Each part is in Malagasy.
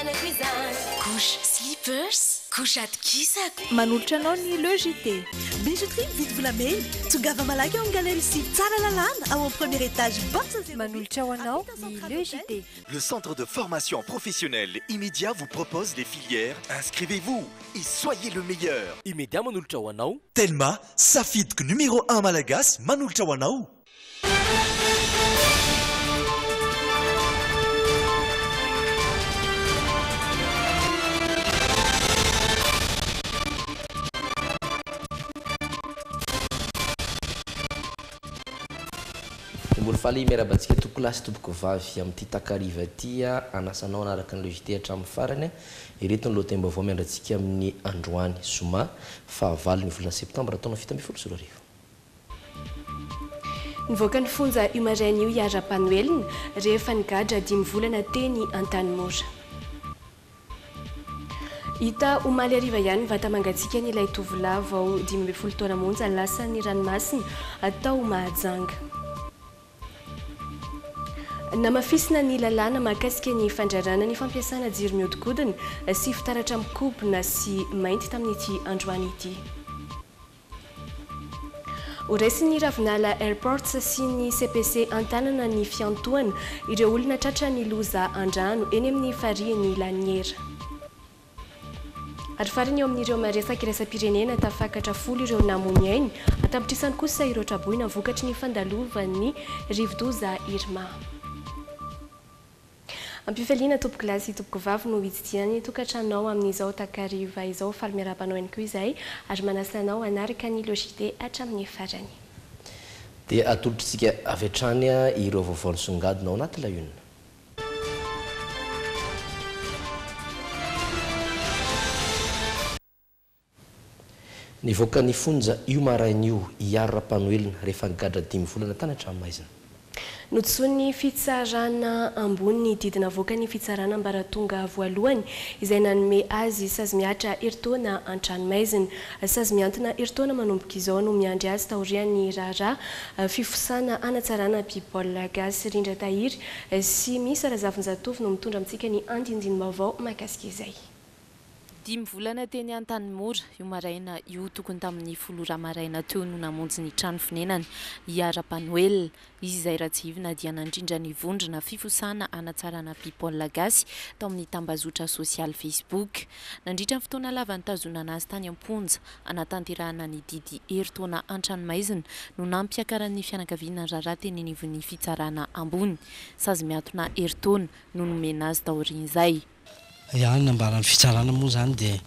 anako izany. Couche slippers, couche atokisako. Manolotra anao ny Le JT. Bijouterie mividy volamena. Tongava malaky ao amin'ny Galerie Sivy Tsaralalàna ao amin'ny premier étage box 08. Manolotra ho anao ny Le JT. Le centre de formation professionnelle Immédiat vous propose les filières. Inscrivez-vous et soyez le meilleur. Immédiat manolotra ho anao. Telma, safidiko numéro un malagasy manolotra ho anao. Mbola faly miarahaba antsika tompokolahy sy tompokovavy amin'ity takariva ity hanasa anao hanaraka ny Le JT hatramin'ny farany. Ireto ny lohatenim-baovao miandry antsika amin'ny androany zoma fahavalo ny volana septambra taona 2017. Nivoaka ny fonja io maraina io i Rapanoelina rehefa nigadra dimy volana teny Antanimora. Hita omaly hariva ihany ny vata-mangatsiakan'ilay tovolahy vao 15 taona monja lasan'ny ranomasina tao Mahajanga. Namafisina ny lalàna mahakasika ny fandrarana ny fampiasana jiro mihodinkodina sy fitaratra mikobona sy mainty tamin'ity androany ity. Horaisin'ny Ravinala Airports sy ny CPC an-tanana ny fiantohana ireo olona tratran'ny loza an-drano eny amin'ny farihin'i Laniera. Ary farany eo amin'ireo maresaka iraisam-pirenena, tafakatra folo ireo namoy ny ainy, an-tapitrisany kosa ireo traboina vokatry ny fandalovan'ny rivodoza Irma. Ampifaliana tompokolahy sy tompokovavy no hitsidihan'ny tokantranonao amin'izao takariva izao. Faly miarahaba anao ihany koa izahay ary manasa anao hanaraka ny Le JT hatramin'ny farany. Dia atolotr'tsika avy hatrany ireo vaovao nisongadina ao anaty La Une. Nivoaka ny fonja io maraina io i Ihary Rapanoelina rehefa nigadra dimy volana tany an-tranomaizina. Nodisoin'ny Fitsarana ambony ny didy navoakan'ny Fitsarana ambaratonga voalohany izay nanome azy sazy mihatra herintaona an-tranomaizina. Sazy mihantona herintaona manomboka izao no miandry azy taorian'ny raharaha fifosana hanatsarana People Gasy Rindra Tahiry sy Misa Razafinjatovo no mitondra amintsika ny andindinim-baovao mahakasika izay. Dimy volana teny Antanimora, io maraina io tokony tamin'ny folo ora maraina teo no namonjy ny trano fonenany i Arapanoel. Izy izay Ratsihivina dia nandrindra ny vondrona fifosana hanatsarana People Gasy tao amin'ny tambazotra sosialy Facebook. Nandritra ny fotoana lava nitazonana azy tany am-ponja hanatanterahana ny didy herintaona an-tranomaizina no nampiakaran'ny fianakaviana ny raharaha teny anivon'ny fitsarana ambony. Sazy mihatona herintaona no nomena azy taorian'izay. Ya, ny nambaran'ny fitsarana moa izany dia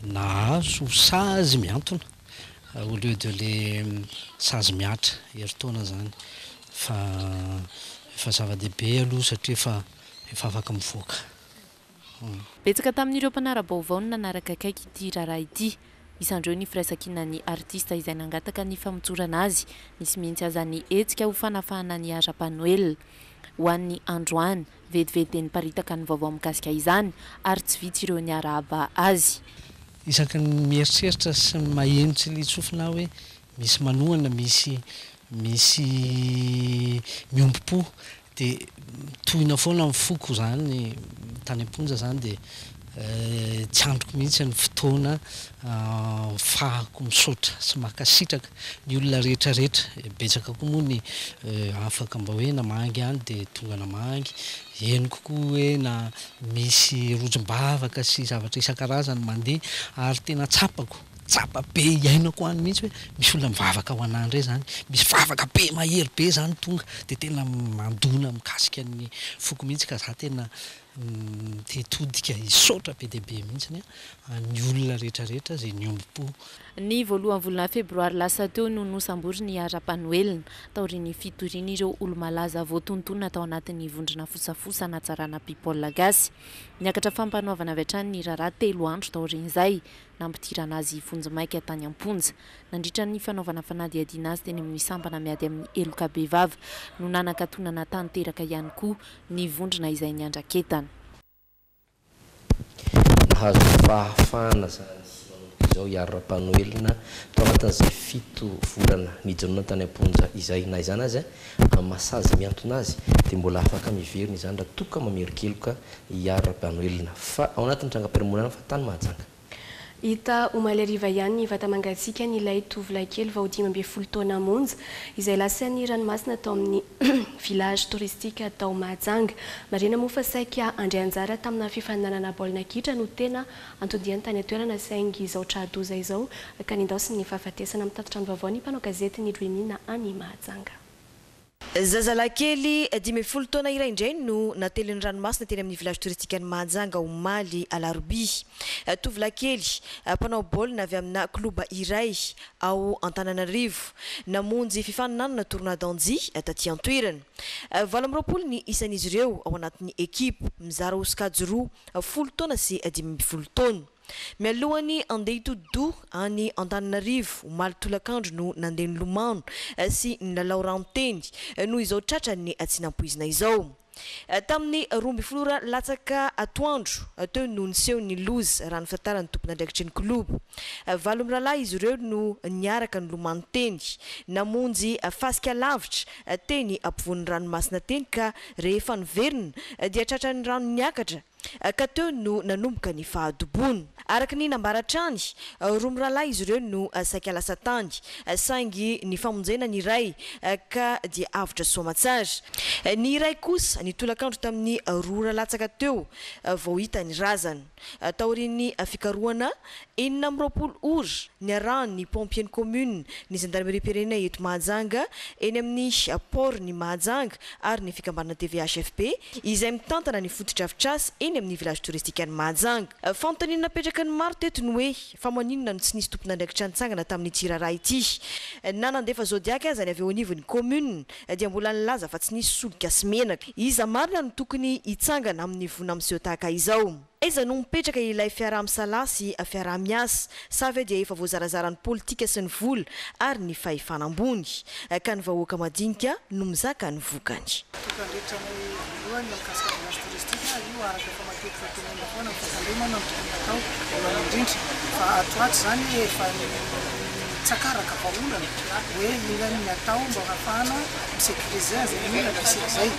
nahazo sazy mihantona au lieu de le sazy mihatra herintaona izany fa efa zava-dehibe aloha satria efa efa afaka mivoaka. Betsaka tamin'ireo mpanara-baovao no nanaraka akaiky ity raharaha ity. Isan'ireo ny firaisankinan'ny artista izay nangataka ny famotsorana azy. Nisy mihitsy aza ny hetsika ho fanafahana an'i Rapanoelina. Ho an'ny androany, vetivety dia niparitaka ny vaovao mikasika izany ary tsy vitsy ireo niarahaba azy. Isaky ny mieritreritra sy maheno tsiliantsofina aho hoe misy manohana, misy misy miombom-po Dia tohina foana ny foko izany tany am-ponja izany dia tsy andriko mihitsy ny fotoana ahafahako misaotra sy mankasitraka ny olona rehetra rehetra. Betsaka koa moa ny afaka mba hoe namangy ihany dia tonga namangy. Henoko koa hoe na misy rojom-bavaka sy zavatra isan-karazany mandeha ary tena tsapako. Tsapa be iainako any mihitsy hoe misy olona mivavaka ho anah indray zany, misy vavaka be mahery be zany tonga de tena mandona mikasika ny foko mihitsy ka za tena te hitodika hisaotra be dia be mihitsiny ny olona rehetra rehetra zay niombom-po. Ny voalohan'ny volana febroary lasa teo no nosamborin'i Rapanoelina, taorian'ny fitorian'ireo olo-malaza voatonontonona tao anatin'ny vondrona fosafosa hanatsarana People Gasy. Niakatra fampanoavana avy hatrany ny raharaha telo andro taorian'izay. nampidirana azy vonjimaika tany am-ponja. Nandritra ny fanaovana fanadihadiana azy teny amin'ny sampana miady amin'ny heloka bevava no nanakatonana tanteraka ihany koa ny vondrona izay niandraketana. Nahazo fahafahana izany manomboka izao. izao i Ary Rapanoelina tao anatin'izay 7 volana nijanona tany am-ponja izay. Na izany aza, amin'ny maha sazy mihantona azy dia mbola afaka miverina izany raha toa ka mamerin-keloka i Ary Rapanoelina fa ao anatin'ny trangam-piarahamonina fa tany Mahajanga. Hita omaly hariva ihany ny vata-mangatsiakan'ilay tovolahy kely vao 15 taona monja izay lasan'ny ranomasina tao amin'ny village touristique tao Mahajanga. Marihina moa fa saika handray anjara tamina fifaninanana baolina kitra no tena anton-diany tany an-toerana saingy izao tra-doza izao ka nindaosin'ny fahafatesana. Mitatitra ny vaovao ny mpanao gazety ny Dreamina any Mahajanga. Zazalahy kely 15 taona iray indray no natelin'ny ranomasina teny amin'ny village touristique any Mahajanga omaly alarobia. Tovolahy kely mpanao baolina avy amina kloba iray ao Antananarivo namonjy fifaninanana tournoi d'Anjy taty an-toerana. 28 ny isan'izy ireo ao anatin'ny ekipa, mizara ho sokajy roa, 10 taona sy 15 taona. Mialohan'ny andeha hitodi-doha any Antananarivo omaly tolakandro no nandeha nilomano sy nilalao rano teny noho izao tratran'ny tsy nampoizina izao. Tamin'ny 12 ora latsaka atoandro teo no niseho ny loza raha ny fitantaran'ny tompon'andraikitry ny kloba. 8 mirahalahy izy ireo no niaraka nilomano teny. Namonjy fasika lavitra teny ampovoan'ny ranomasina teny ka rehefa niverina dia tratran'ny rano niakatra ka teo no nanomboka ny fahadoboana. Araka ny nambara hatrany, 2 mirahalahy izy ireo no saika lasa tany, saingy ny famonjena ny iray ka dia avotra soamatsara. Ny iray kosa ny tolakandro tamin'ny 2 ora latsaka teo vao hita ny razana. Taorian'ny fikarohana 26 ora niarahan'ny pompier-n'ny commune, ny gendarmerie-pirenena eto Mahajanga, eny amin'ny port ny Mahajanga ary ny fikambanana TVHFB izay mitantana ny fotodrafitrasa eny amin'ny village touristique any Mahajanga. Fanontaniana napetraka ny maro teto ny hoe fa maninona no tsy nisy tompon'andraikitra nitsangana tamin'ity raharaha ity. Na nandefa zodiac aza ny avy eo anivon'ny commune dia mbola nilaza fa tsy nisy solika sy menaka. Iza marina no tokony hitsangana amin'ny voina miseho tahaka izao? Aiza no mipetraka ilay fiaraha-misalahy sy fiaraha-miasa? Sa ve dia efa voazarazaran'ny politika sy ny vola ary ny fahefana ambony? Ka ny vahoaka madinika no mizaka ny vokany. Tokandritra ny voalohany mikasika village touristique io araka efa matetika tenenina foana ny fampandremana no tokony hatao voalohany indrindra fa ato ato izany efa mitsakaraka vahaolana hoe inona ny atao mba hahafahana mi-sécuriser an'izay olona misy an'izay.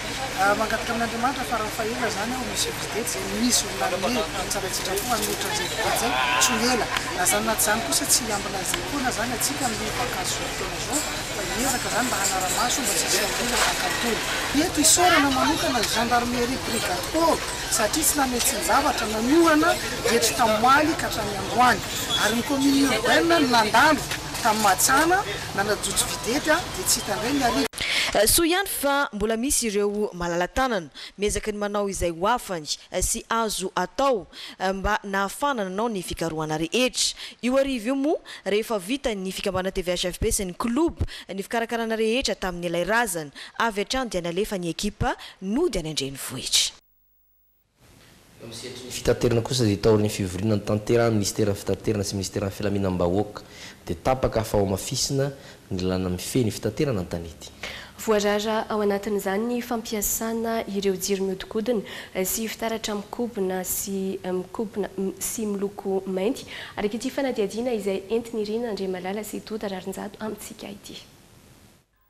Mangataka amin'Andriamanitra fa raha fahela izany aho misy vedety izay misy olona hanome tsara sitrapo hanolotra an'izay vedety izay tsy ho ela. Na izany na tsy izany kosa tsy hiambina an'izay foana izany antsika amin'ny vacances zao fotoana izao fa hiezaka izany mba hanara-maso mba tsy hisian'ny loza tahaka an'itony. Eto isaorana manokana ny gendarmerie brigade port satria tsy namehy tsin-javatra nanohana rehetra tamin'ny omaly ka hatramin'ny androany ary ny commune urbaine no nandalo tamin'ny Mahatsana nanajotso vedety dia tsy hita indray ny hariva. Soa ihany fa mbola misy ireo malala-tanana miezaka ny manao izay ho afany sy azo atao mba nahafahana nanao ny fikarohana rehetra. Io hariva io moa rehefa vita ny fikambanana TVHFB sy ny club ny fikarakarana rehetra tamin'ilay razana, avy hatrany dia nalefa ny ekipa nody any an-drenivohitra. Eo amin'ny sehatry ny fitaterana kosa dia taorian'ny fivoriana notanterahan'ny minisiteran'ny fitaterana sy minisiteran'ny filaminam-bahoaka dia tapaka fa hohamafisina ny lalàna mifehy ny fitaterana an-tanety. Voarara ao anatin'izany ny fampiasana ireo jiro mihodinkodina sy fitaratra mikobona sy mikobona sy miloko mainty araka ity fanadihadiana izay entin'i Rina Andriamalala sy Doda Rarinjato amintsika ity.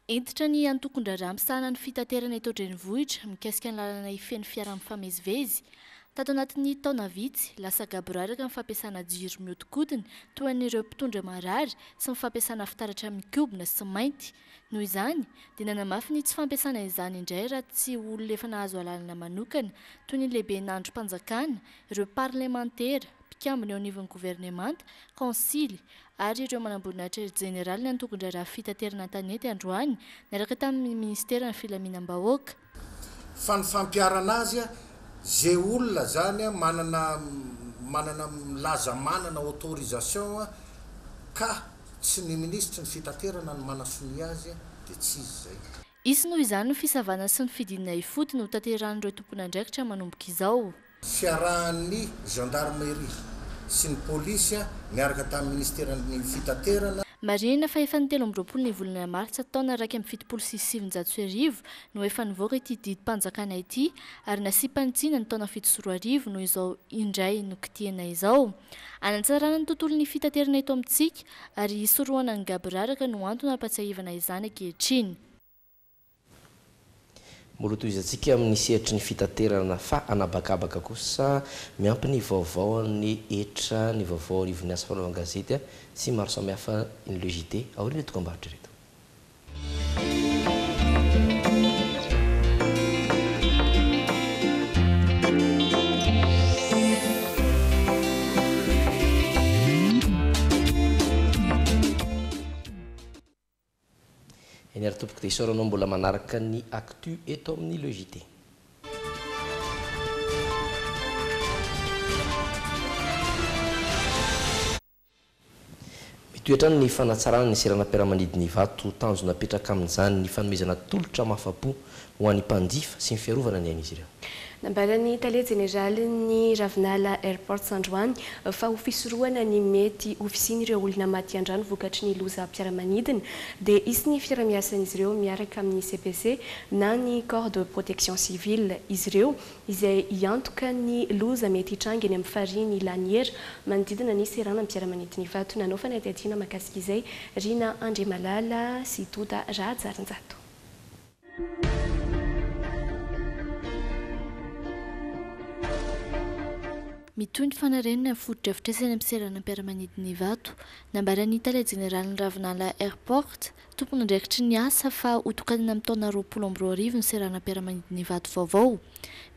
Hentitra ny antokon-draharaha misahana ny fitaterana eto an-drenivohitra mikasika ny lalana hifehy ny fiara mifamezivezy. Tato anatin'ny taona vitsy, lasa gaboraraka ny fampiasana jiro mihodinkodina toa an'ireo mpitondra marary sy ny fampiasana fitaratra mikobona sy mainty. Noho izany, dia nanamafy ny tsy fampiasana izany indray raha tsy olona efa nahazo alalana manokana toy ny lehiben'andrim-panjakana, ireo parlemantera, mpikambana eo anivon'ny governemanta, kaonsily ary ireo manamboninahitra jeneraly ny antokon-draharaha fitaterana an-tanety androany niaraka tamin'ny ministeran'ny filaminam-bahoaka. Fa ny fampiharana azy, izay olona izany manana manana milaza manana autorisation ka tsy ny minisitry ny fitaterana no manasonia azy dia tsy izy izay. Hisy noho izany ny fisavana sy ny fidinana ifotony ho tanterahan'ireo tompon'andraikitra manomboka izao. Fiarahan'ny gendarmerie sy ny polisy niaraka tamin'ny ministeran'ny fitaterana. Marihina fa efa ny 23 ny volana martsa taona 1971 no efa nivoaka ity didim-panjakana ity ary nasiam-panitsiana ny taona 2007 no izao indray nokitihina izao. Hanatsarana ny tontolon'ny fitaterana eto amintsika ary hisorohana ny gaboraraka no antony hampatsiahivana izany ankehitriny. Mbola hotohizantsika amin'ny sehatry ny fitaterana fa anabakabaka kosa miampy ny vaovao ny hetra, ny vaovao arivon'ny asa fanaovan-gazety sy maro samihafa ny Le JT aorian'ireto dokam-barotra ireto. Eny ary tompoko dia isaorana mbola manaraka ny actu eto amin'ny Le JT. Mitohy hatrany ny fanatsarana ny seranam-piaramanidina Ivato. Tanjona apetraka amin'izany ny fanomezana tolotra mahafa-po ho an'ny mpanjifa sy ny fiarovana ny ain'izy ireo. Nambaran'ny tale jeneralin'ny Ravinala Airports androany fa ho fisorohana ny mety ho fisian'ireo olona maty an-drano vokatry ny lozam-piaramanidina dia hisy ny fiarahamiasan'izy ireo miaraka amin'ny CPC na ny Corps de Protection Civile izy ireo izay hiantoka ny loza mety hitranga eny amin'ny farihin'i Laniera manodidina ny seranam-piaramanidin'Ivato. Nanao fanadihadiana mahakasika izay Rina Andriamalala sy Doda Rahajarinjato. Mitohy ny fanarenana ny fotodrafitrasa eny amin'ny seranam-piaramanidin'Ivato. Nambaran'ny tale jeneralin'ny Ravinala Airport, Tompon'andraikitry ny asa fa hotokanana amin'ny taona 2020 ny seranam-piaramanidina Ivato vaovao.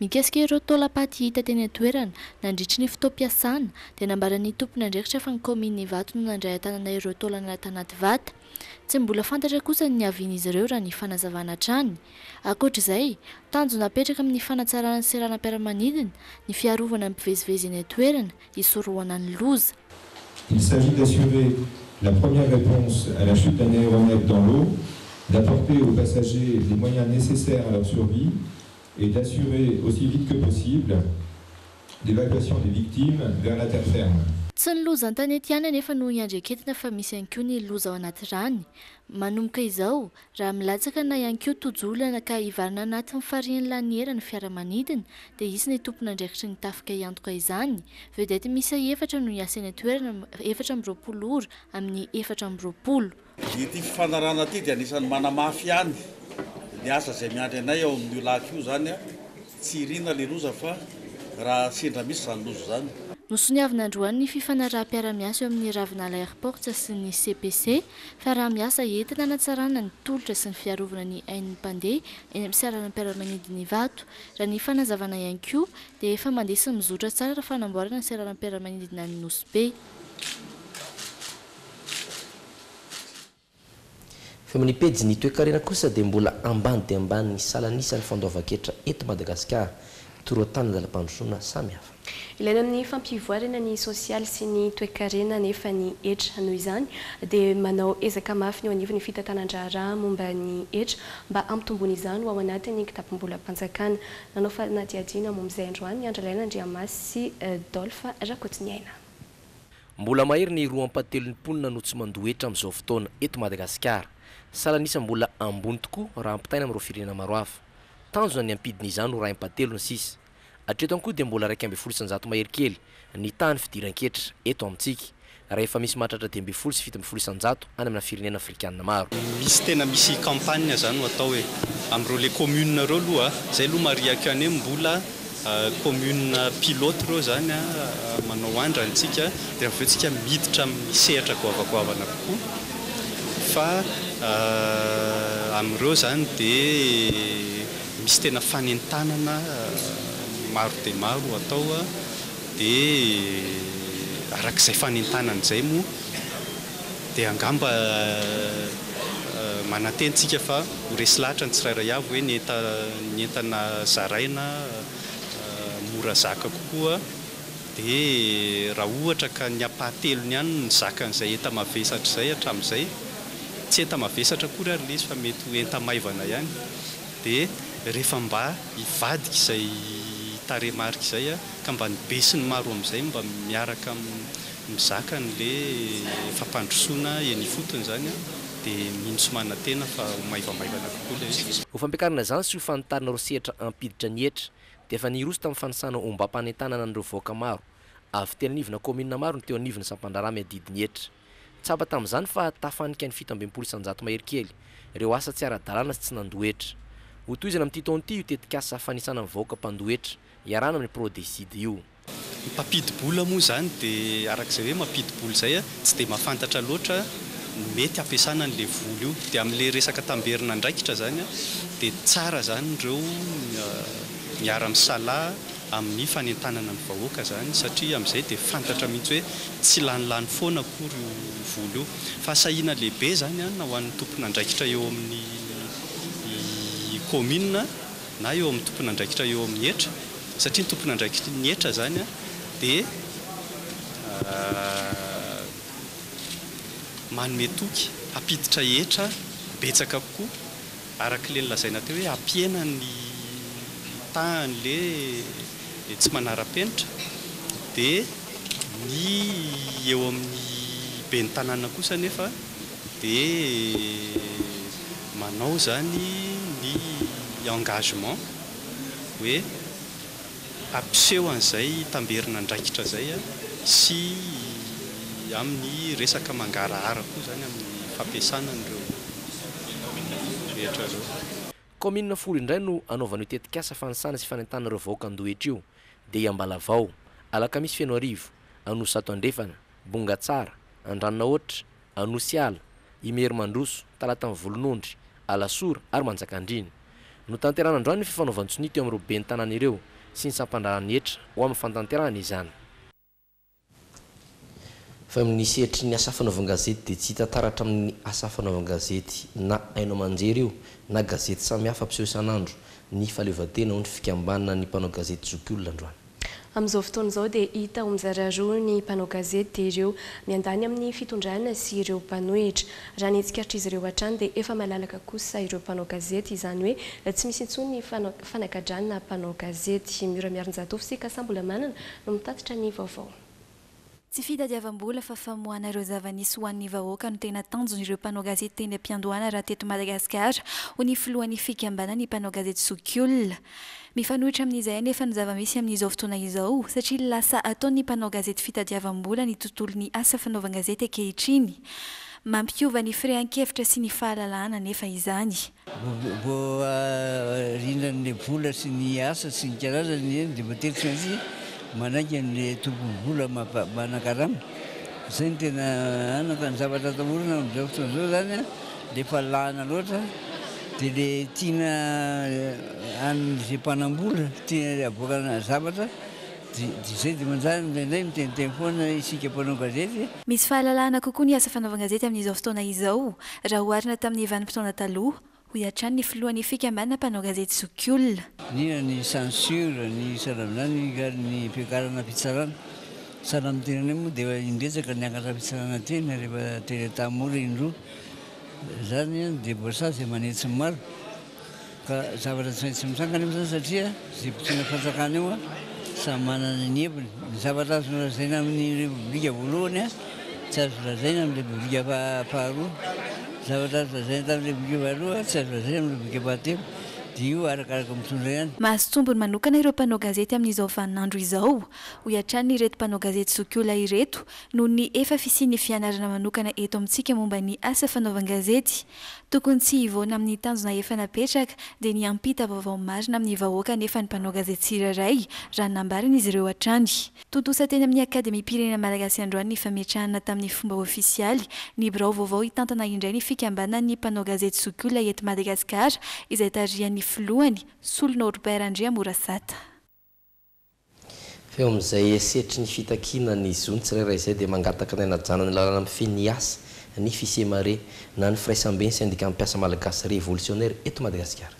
Mikasika ireo taolam-paty hita teny an-toerana nandritry ny fotoam-piasana dia nambaran'ny tompon'andraikitra fa ny kaominina Ivato no nandray an-tanana ireo taolana tanaty vata. Tsy mbola fantatra kosa ny niavian'izy ireo raha ny fanazavana hatrany. Ankoatra izay, tanjona apetraka amin'ny fanatsarana ny seranam-piaramanidina ny fiarovana ny mpivezivezy eny an-toerana hisorohana ny loza. Il s'agit d'assurer la première réponse à la chute d'un aéronef dans l'eau, d'apporter aux passagers les moyens nécessaires à leur survie et d'assurer aussi vite que possible l'évacuation des victimes vers la terre ferme. Tsy ny loza an-tanety ihany anefa no iandreketina fa misy ihany koa ny loza ao anaty rano. Manomboka izao, Raha milatsaka na ihany koa tojo olana ka hivarina anatin'ny farihin'i Laniera ny fiaramanidina dia hisy ny tompon'andraikitry ny tafika hiantoka izany. Vedette miisa efatra no hiasa eny an-toerana 24 ora amin'ny 24. Ity fifanarahana ity dia anisan'ny manamafy ihany ny asa izay miandry anay ao amin'io lac io izany. Tsy irina ilay loza fa raha sendra misy izany loza izany. Nosoniavina androany ny fifanaraham-piarahamiasa eo amin'ny Ravinala Airports sy ny CPC, fiaraha-miasa entina hanatsarana ny tolotra sy ny fiarovana ny ain'ny mpandeha eny amin'ny seranam-piaramanidina Ivato. Raha ny fanazavana ihany koa dia efa mandeha sy mizotra tsara ny fanamboarana ny seranam-piaramanidina any Nosy Be. Fa amin'ny pejin'ny toekarena kosa dia mbola ambany dia ambany ny salan'isan'ny fandoavan-ketra eto Madagasikara, toroa-tany lalam-pandrosoana samihafa. Ilaina amin'ny fampivoarana ny sosialy sy ny toekarena anefa ny hetra. Noho izany dia manao ezaka mafy ny eo anivon'ny fitantanan-draharaha momba ny hetra mba hampitomboana izany ho ao anatin'ny kitapom-bolam-panjakana. Nanao fanadihadiana momba izay androany Andralaina Andriamasy sy Dolph Rakotoniaina. Mbola mahery ny roa ampahatelon'ny mponina no tsy mandoa hetra amin'izao fotoana eto Madagasikara. Salan'isa mbola ambony tokoa raha ampitaina amin'ireo firenena maro hafa. Tanjona ny hampidina izany ho iray ampahatelony sisa. Hatreto ihany koa dia mbola 11% mahery kely ny tahan'ny fidiran-ketra eto amintsika, raha efa misy mahatratra 15 sy 17% any amina firenena afrikanina maro. Misy tena misy campagne zany ho atao e! Amin'ireo le commune ireo aloha, zay aloha marihako ihany hoe mbola commune pilote ireo zany a, manao andrana tsika dia avy eo tsika miditra amin'ny sehatra goavagoavana kokoa fa amin'ireo zany dia misy tena fanentanana maro dia maro ho atao dia arak'izay fanentanana izay moa dia angamba manantena tsika fa ho resy lahatra ny tsirairay avy hoe ny ny entana zaraina mora zaka kokoa dia raha ohatra ka ny ampahatelony ihany no nizaka an'izay enta-mavesatra izay hatramin'izay, tsy enta-mavesatra akory ary ilay izy fa mety ho enta-maivana ihany, dia rehefa mba hivadika izay tarehimarika izay ka mba ny besinimaro amin'izay mba miaraka mizaka an'le fampandrosoana eny ifotony izany dia mino sy manantena fa ho maivamaivana kokoa ilay izy. Ho fampiakarana izany sy ho fanitarana ireo sehatra hampiditra ny hetra dia efa niroso tamin'ny fanisana ombam-panentanana an'ireo vahoaka maro avy teny anivona kaominina maro ny teo anivon'ny sampandraharaha miadidy ny hetra. Tsapa tamin'izany fa tafanika ny 67% mahery kely ireo asa tsy ara-dalàna sy tsy nandoa hetra. Hotohizana amin'ity taona ity io tetikasa fanisana ny vahoaka mpandoa hetra iarahana amin'ny Prodecid io. Ny mpampidi-bola moa izany dia araka izay hoe mampidi-bola izay tsy dia mahafantatra loatra ny mety hampiasana an'ilay vola io. Dia amin'ilay resaka tamberin'andraikitra izany dia tsara izany ireo miara-misalahy amin'ny fanentanana ny vahoaka izany satria amin'izay dia fantatra mihitsy hoe tsy lanilany foana akory io vola io. Fahasahiana lehibe izany na ho an'ny tompon'andraikitra eo amin'ny kaominina na eo amin'ny tompon'andraikitra eo amin'ny hetra satria ny tompon'andraikitry ny hetra izany dia manome toky hampiditra hetra betsaka kokoa. Araka ilay nolazaina teo hoe hampihena ny tahan'ilay tsy manara-penitra dia ny eo amin'ny ben'ny tanàna kosa anefa dia manao izany ny engagement hoe hampiseho an'izay tamberin'andraikitra izay sy amin'ny resaka mangarahara koa izany amin'ny fampiasana an'ireo rehetra ireo. Kaominina folo indray no hanaovana io tetikasa fanisana sy fanentanana ireo vahoaka andoha-hetra io, dia i Ambalavao, Alakamisy Fenoarivo, Anosizato Andrefana, Bongatsara, Andranonahoatra, Anosiala, Imerimandroso, Talatan'i Volonondry, Alasora ary Manjakandriana. Notanterahina androany ny fifanaovan-tsonia teo amin'ireo ben'ny tanàna ireo sy ny sampandraharahan'ny hetra ho amin'ny fantanterahana izany. Fa amin'ny sehatry ny asa fanaovan-gazety dia tsy hita taratra amin'ny asa fanaovan-gazety na haino aman-jery io na gazety samihafa mpiseho isan'andro ny fahaleovantena hoy ny fikambanan'ny mpanao gazety zokiolona androany. Amin'izao fotoana izao dia hita ho mizara roa ny mpanao gazety dia ireo miandany amin'ny fitondrana sy ireo mpanohitra. Raha ny tsikaritr'izy ireo hatrany dia efa malalaka kosa ireo mpanao gazety, izany hoe tsy misy intsony ny fanagadrana mpanao gazety. Miora Miarinjatovo sy Kasambola Manana no mitatitra ny vaovao. Tsy fitadiavam-bola fa famoahana ireo zava-nisy ho an'ny vahoaka no tena tanjon'ireo mpanao gazety teny am-piandohana raha teto Madagasikara, hoy ny filohan'ny fikambanan'ny mpanao gazety zokiolona. Mifanohitra amin'izay anefa ny zava-misy amin'izao fotoana izao, satria lasa ataon'ny mpanao gazety fitadiavam-bola ny tontolon'ny asa fanaovan-gazety ankehitriny. Mampiova ny firehan-kevitra sy ny fahalalahana anefa izany. Vao rindran'ilay vola sy ny asa sy ny karazany ireny dia voatery tsy maintsy manaiky an'ilay tompon'ny vola manan-karama. Izay no tena anona fa ny zavatra atahorana amin'izao fotoana izao izany an, ilay fahalalahana loatra dia ilay tiana an'izay mpanam-bola tiana avoakana zavatra dia izay dia manjary indraindray miteniteny foana isika mpanao gazety. Misy fahalalahana kokoa ny asa fanaovan-gazety amin'izao fotoana izao raha oharina tamin'ny vanim-potoana taloha, hoy hatrany ny filohan'ny fikambanana mpanao gazety zokiolona. Indrindra ny censure, ny sahala amin'izany ary ny fiakarana fitsarana. Sahala amin'ny tenanay moa dia efa imbetsaka niakatra fitsarana teny ary efa teny Antanimora indroa. Izany dia voasazy aman'hetsiny maro. Ka zavatra tsy maintsy mitranga anefa izany satria izay mpitondra fanjakana eo samy manana ny heviny. Ny zavatra azo nolazaina amin'ny Repoblika voalohany tsy azo lazaina amin'ny Repoblika faharoa. Ny zavatra azo lazaina tamin'ny Repoblika faharoa tsy azo lazaina amin'ny Repoblika fahatelo. Dia io arakaraka ny mitondra ihany. Mahazo tombony manokana ireo mpanao gazety amin'izao vaninandro izao, hoy hatrany ireto mpanao gazety zokiolona ireto, noho ny efa fisian'ny fianarana manokana eto amintsika momba ny asa fanaovan-gazety. Tokony tsy hivoana amin'ny tanjona efa napetraka dia ny hampita vaovao marina amin'ny vahoaka anefa ny mpanao gazety tsirairay, raha ny nambaran'izy ireo hatrany. Tontosa teny amin'ny Akademiam-pirenena malagasy androany ny fametrahana tamin'ny fomba ofisialy ny birao vaovao hitantana indray ny fikambanan'ny mpanao gazety zokiolona eto Madagasikara izay tarihan'ny filohany, Solo Norbert Andriamorasata. Fa eo amin'izay sehatry ny fitakiana ny zon'ny tsirairay izay dia mangataka ny hanajana ny lalàna mifehy ny asa ny Fisemare na ny Firaisamben'ny Sendikan'ny Mpiasa Malagasy Revolsionera eto Madagasikara.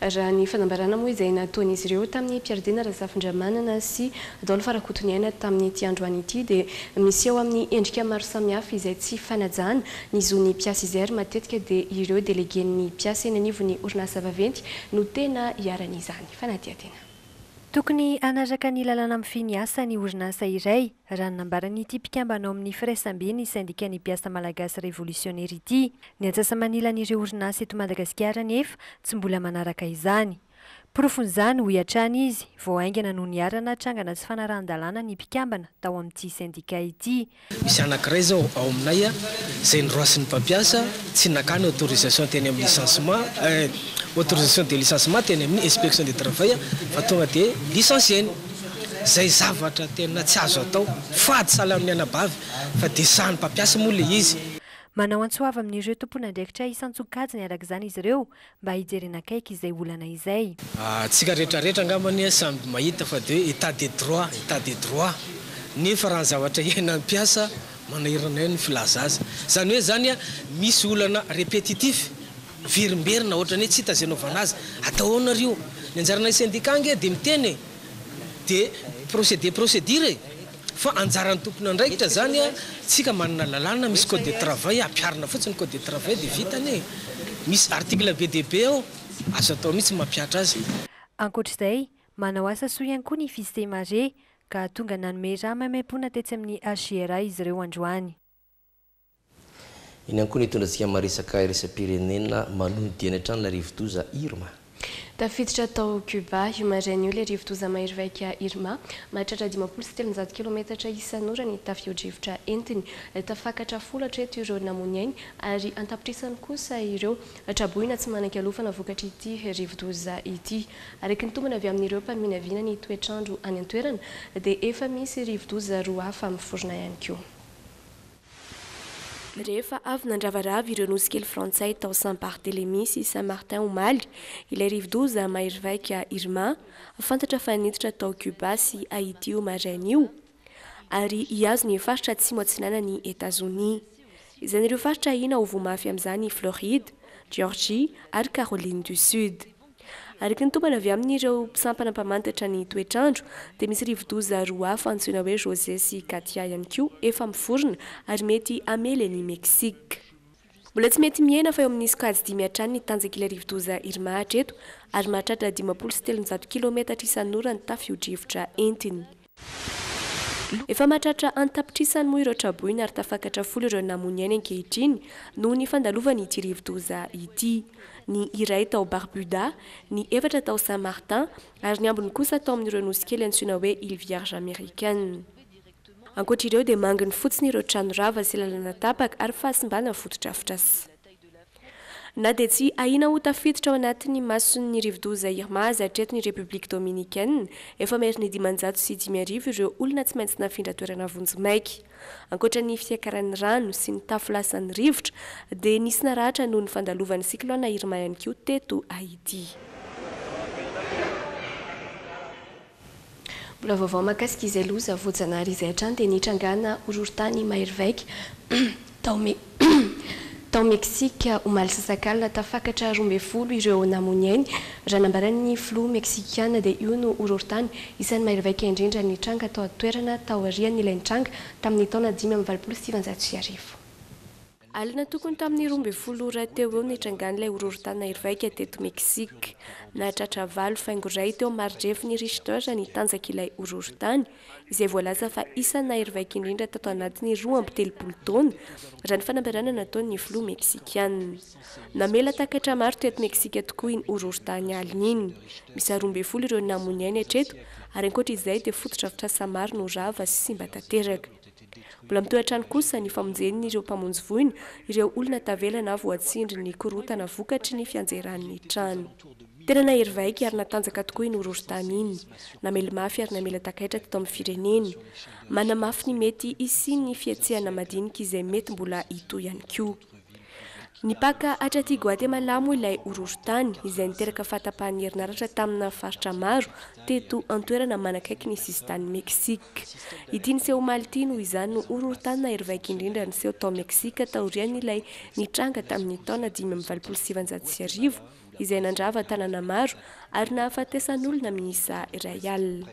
Raha ny fanambarana moa izay nataon'izy ireo tamin'ny Mpiaridina Razafindramanana sy Adolphe Rakotoniaina tamin'ity androany ity dia miseho amin'ny endrika maro samihafa izay tsy fanajana ny zon'ny mpiasa izay ary matetika dia ireo delegen'ny mpiasa eny anivon'ny orinasa vaventy no tena iharan'izany fanadihadiana. Tokony hanaraka ny lalàna mifehy ny asa ny orinasa iray, raha ny nambaran'ity mpikambana ao amin'ny firaisambe ny sendikan'ny mpiasa malagasy revolisionera ity. Ny antsasa-manilan'ireo orinasa eto Madagasikara anefa tsy mbola manaraka izany. Porofon'izany, hoy hatrany izy, vao haingana no niharana trangana tsy fanarahan-dalàna ny mpikambana tao amin'ity sendika ity. Misy anakiray zao ao aminay izay noroasin'ny mpampiasa tsy nakany autorisation teny amin'ny licenciement autorisation de licenciement teny amin'ny inspection de travail fa tonga dia licencier-ny. Izay zavatra tena tsy azo atao. Fady sahala amin'ny anabavy fa dia sahan'ny mpampiasa moa ilay izy. Manao antso avo amin'ireo tompon'andraikitra isan-tsokajiny araka izany izy ireo mba hijerena akaiky izay olana izay. Tsika rehetra rehetra angamba anie samy mahita fa de hoe etat de droit, etat de droit, nefa raha ny zavatra iainan'ny mpiasa manahirana eo ny filaza azy. Zany hoe zany misy olana repetitif, miverimberina ohatran'ny hoe tsy hita zay anaovana azy. Atao ahoana ry io? Ny anjaranay syndicat ange de miteny e! De procéder procédure e! Fa anjaran'ny tompon'andraikitra zany a, tsika manana lalàna misy code de travail ampiharina fotsiny code de travail de vita anie e! Misy article be dia be ao, azo atao mihitsy mampihatra azy. Ankoatr'izay, manao asa soa ihany koa ny Fils-Mare ka tonga nanome rà maimaimpoana tetsy amin'ny HJRA izy ireo androany. Iny ihany koa nitondra antsika maresaka iraisam-pirenena manohy ny diany hatrany ilay rivodoza Irma. Tafiditra tao Cuba io maraina io ilay rivodoza mahery vaika Irma. Mahatratra 350 kilometatra isan'ora ny tafio-drivotra entiny. Tafakatra folo hatreto ireo namoy ny ainy ary an-tapitrisany kosa ireo traboina tsy manan-kialofana vokatr'ity rivodoza ity. Araka ny tombana avy amin'ireo mpaminavina ny toetr'andro any an-toerana dia efa misy rivodoza roa hafa miforona ihany koa. Rehefa avy nandravarava ireo nosy kely frantsay tao Saint-Barthélemy sy Saint-Martin omaly, ilay rivodoza mahery vaika Irma, fantatra fa niditra tao Cuba sy Haiti io maraina io, ary hihazo ny faritra atsimo atsinanan'i Etazonia. Izany ireo faritra ahiana ho voa mafy amin'izany i Floride, Georgie ary Caroline du Sud. Araka ny tombana avy amin'ireo sampana mpamantatra ny toetr'andro dia misy rivodoza roa hafa antsoina hoe José sy Katia ihany koa efa miforona ary mety hamely an'i Mexique. Mbola tsy mety mihena fa eo amin'ny sokajy dimy hatrany ny tanjak'ilay rivodoza Irma hatreto ary mahatratra 350 kilometatra isan'ora ny tafio-drivotra entiny. Efa mahatratra an-tapitrisany moa ireo traboina ary tafakatra folo ireo namoy ny ainy ankehitriny noho ny fandalovan'ity rivodoza ity. Ny iray tao Barbuda, ny efatra tao Saint Martin ary ny ambiny kosa tao amin'ireo nosy kely antsoina hoe Îles Vierges Américaines. Ankoatra ireo dia manginy fotsiny ireo trano rava sy lalana tapaka ary fahasimbana fotodrafitrasa. Na dia tsy ahiana ho tafiditra ao anatin'ny mason'ny rivodoza Irma aza hatreto ny République Dominicaine, efa maherin'ny 505 ireo olona tsy maintsy nafindra toerana vonjimaika. Ankoatra ny fiakaran'ny rano sy ny tafo lasan'ny rivotra, dia nisy naratra noho ny fandalovan'ny cyclone Irma ihany koa teto Haiti. Mbola vaovao mahakasika izay loza voajanahary izay hatrany dia nitrangana horohorontany mahery vaika tao tao Meksika omaly sasak'alina. Tafakatra 12 ireo namoy ny ainy. Raha nambaran'ny filoha meksikana dia io no horohorontany isan'ny mahery vaika indrindra nitranga tao an-toerana taorian'ilay nitranga tamin'ny taona 1985. Alina tokony tamin'ny 12 ora teo eo nitrangan'ilay horohorontany nahery vaika teto Mexique. Nahatratra 8.1 teo amin'ny maridrefin'i Richter ny tanjak'ilay horohorontany, izay voalaza fa isan'ny nahery vaika indrindra tato anatin'ny 32 taona, raha ny fanambarana nataon'ny filoha meksikiana. Namela takatra maro teto Meksika tokoa iny horohorontany alina iny. Miisa 12 ireo namoy ny ainy hatreto, ary ankoatra izay dia fotodrafitrasa maro no rava sy simba tanteraka. Mbola mitohy hatrany kosa ny famonjen'ireo mpamonjy voina ireo olona tavela na voatsindrin'ny korontana vokatry ny fianjeran'ny trano. Tena nahery vaika ary natanjaka tokoa iny horohorontany iny. Namely mafy ary namela takaitra teto amin'ny firenena. Manamafy ny mety hisian'ny fihetsehana madinika izay mety mbola hitohy ihany koa. Nipaka hatraty Guatemala moa ilay horohorontany, izay niteraka fahatapahan'ny herinaratra tamina faritra maro teto an-toerana manakaiky ny sisintanin'i Meksika. Ity niseho omaly ity noho izany no horohorontany nahery vaika indrindra niseho tao Meksika taorian'ilay nitranga tamin'ny taona 1985 izay nandrava tanàna maro ary nahafatesan'olona miisa 1000.